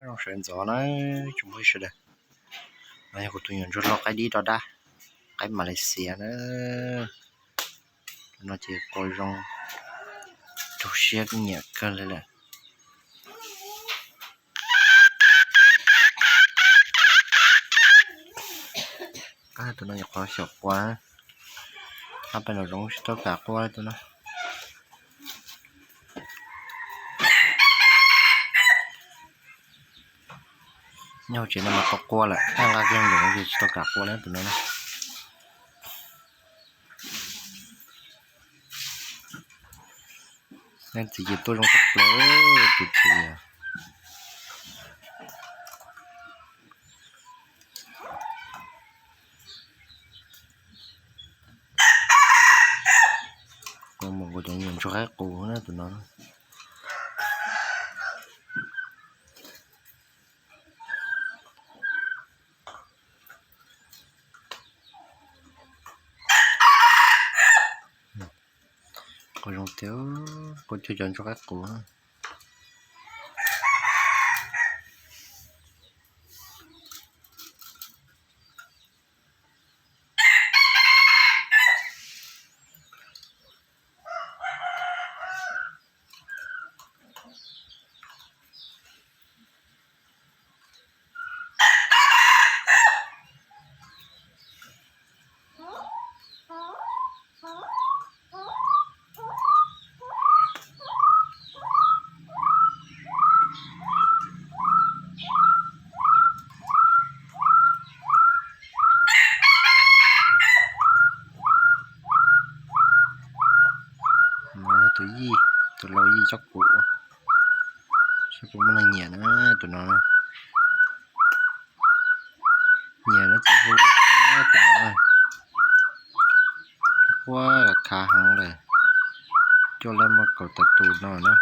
Zoo sawv ntxov na tsoom phooj ywg sawv daws. No yog kuv tus nyuam ntsuag loj qaib dib rov dab, qaib Malaysia na. No ces qua zoo, rau siab nyiam kawg li lawm. Tus no nyuam qhuav xyaum qua, hab peb los zoo tsis tau kam qua tus no. Nyob hauv tsev no mas tau qua lawm, nqa kiag lawm ces tsis tau kam qua li tus no na. Leej txiv ces tuaj zoo tshaj plaws tus txiv. Kuv mus kuv cov nyuam ntsuag qaib qus na tus no. Qua zoo tiag, qua cuag cov ntsuag qaib qus. No yog tus yij, tus lau yij cob qus, saib puas muaj neeg nyiam na tus no. Nyiam no ces hu tus no. Quaj khav heev lawm, cuaj leej muaj kaum tawm tus no na.